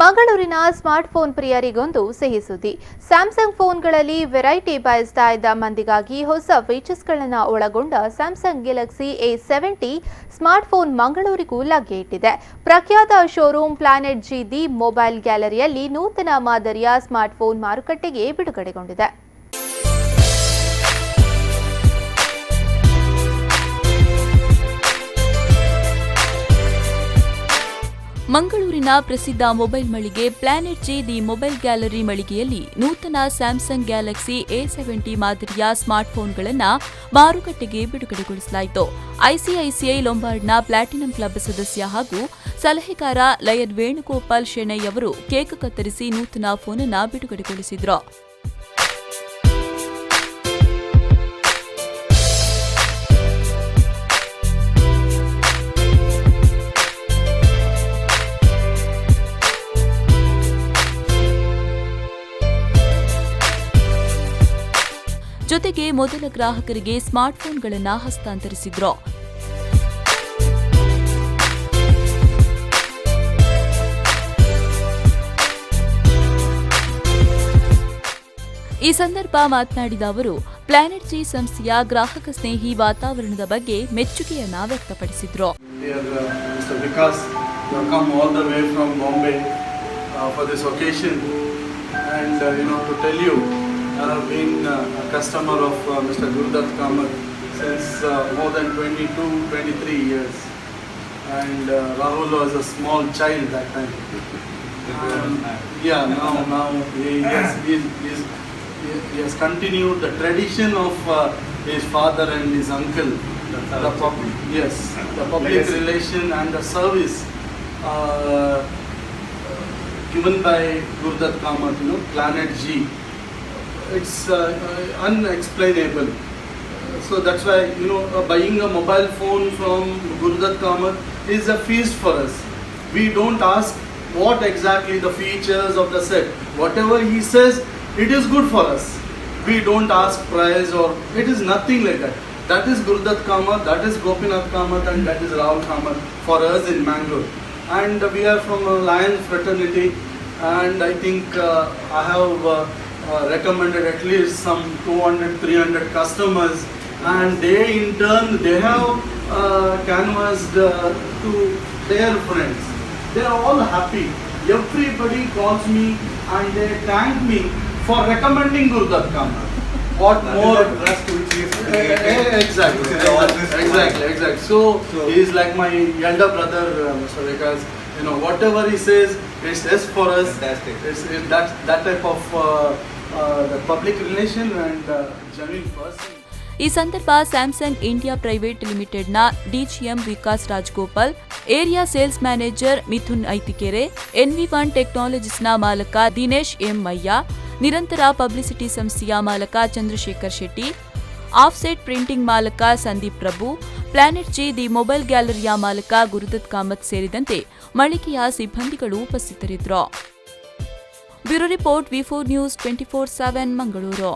ಮಂಗಳೂರಿನ ಸ್ಮಾರ್ಟ್ಫೋನ್ ಪ್ರಿಯರಿಗೊಂದು ಸಿಹಿ ಸುದ್ದಿ. ಸ್ಯಾಮ್ಸಂಗ್ ಫೋನ್ಗಳಲ್ಲಿ ವೆರೈಟಿ ಬಯಸ್ತಾ ಇದ್ದ ಮಂದಿಗಾಗಿ ಹೊಸ ಫೀಚರ್ಸ್ಗಳನ್ನು ಒಳಗೊಂಡ Samsung Galaxy A70 smartphone ಮಂಗಳೂರಿಗೂ ಲಗ್ಗೆ ಇಟ್ಟಿದೆ. ಪ್ರಖ್ಯಾತ showroom planet G the mobile ಗ್ಯಾಲರಿಯಲ್ಲಿ ನೂತನ ಮಾದರಿಯ ಸ್ಮಾರ್ಟ್ಫೋನ್ ಮಾರುಕಟ್ಟೆಗೆ ಬಿಡುಗಡೆಗೊಂಡಿದೆ. ಮಂಗಳೂರಿನ ಪ್ರಸಿದ್ಧ ಮೊಬೈಲ್ ಮಳಿಗೆ planet G the mobile gallery ಮಳಿಗೆಯಲ್ಲಿ ನೂತನ Samsung Galaxy A70 ಮಾದರಿಯ ಸ್ಮಾರ್ಟ್ಫೋನ್ಗಳನ್ನು ಮಾರುಕಟ್ಟೆಗೆ ಬಿಡುಗಡೆಗೊಳಿಸಲಾಯಿತು. ಐಸಿಐಸಿಐ ಲೊಂಬಾರ್ಡ್ನ ಪ್ಲಾಟಿನಂ ಕ್ಲಬ್ ಸದಸ್ಯ ಹಾಗೂ ಸಲಹೆಗಾರ ಲಯನ್ ವೇಣುಗೋಪಾಲ್ ಶೆಣೈ ಅವರು ಕೇಕ್ ಕತ್ತರಿಸಿ ನೂತನ ಫೋನ್ ಅನ್ನು ಬಿಡುಗಡೆಗೊಳಿಸಿದರು. ಜೊತೆಗೆ ಮೊದಲ ಗ್ರಾಹಕರಿಗೆ ಸ್ಮಾರ್ಟ್ಫೋನ್ಗಳನ್ನು ಹಸ್ತಾಂತರಿಸಿದ್ರು. ಈ ಸಂದರ್ಭ ಮಾತನಾಡಿದ ಅವರು, ಪ್ಲಾನೆಟ್ ಜಿ ಸಂಸ್ಥೆಯ ಗ್ರಾಹಕ ಸ್ನೇಹಿ ವಾತಾವರಣದ ಬಗ್ಗೆ ಮೆಚ್ಚುಗೆಯನ್ನ ವ್ಯಕ್ತಪಡಿಸಿದ್ರು. Dear Mr. Vikas, you have come all the way from Bombay for this occasion, and to tell you, I have been a customer of Mr. Gurudutt Kamath since more than 22, 23 years, and Rahul was a small child that time. Yeah, now he has continued the tradition of his father and his uncle. Yes, the public Legacy. Relation and the service given by Gurudutt Kamath, Planet G. It's unexplainable. So that's why buying a mobile phone from Gurudutt Kamath is a feast for us. We don't ask what exactly the features of the set. Whatever he says, it is good for us. We don't ask price or it is nothing like that. That is Gurudutt Kamath, that is Gopinath Kamath, and that is Rahul Kamath for us in Mangalore. And we are from a Lion fraternity, and I think I have recommended at least some 200, 300 customers, and they in turn, they have canvassed to their friends. They are all happy. Everybody calls me and they thank me for recommending Gurudutt Kamath. What That is more? The trust which is created with all this. Exactly. So, he is like my elder brother, Mr. Vikas. Whatever he says, it's yes for us. Fantastic. It's that type of the public relation and genuine person. ಈ ಸಂದರ್ಭ Samsung India private ಲಿಮಿಟೆಡ್ನ DGM Vikas Rajgopal, area sales manager Mithun ಐತಿಕೆರೆ, N V one ಟೆಕ್ನಾಲಜೀಸ್ನ ಮಾಲಕ Dinesh M Mayya, ನಿರಂತರ publicity ಸಂಸ್ಥೆಯ ಮಾಲಕ Chandrashekar Shetty, offset printing ಮಾಲಕ Sandeep Prabhu, planet G the mobile ಗ್ಯಾಲರಿಯ ಮಾಲಕ Gurudatt Kamath ಸೇರಿದಂತೆ ಮಳಿಗೆಯ ಸಿಬ್ಬಂದಿಗಳು ಉಪಸ್ಥಿತರಿದ್ದರು. Bureau report, V4 News 24/7, Mangaluru.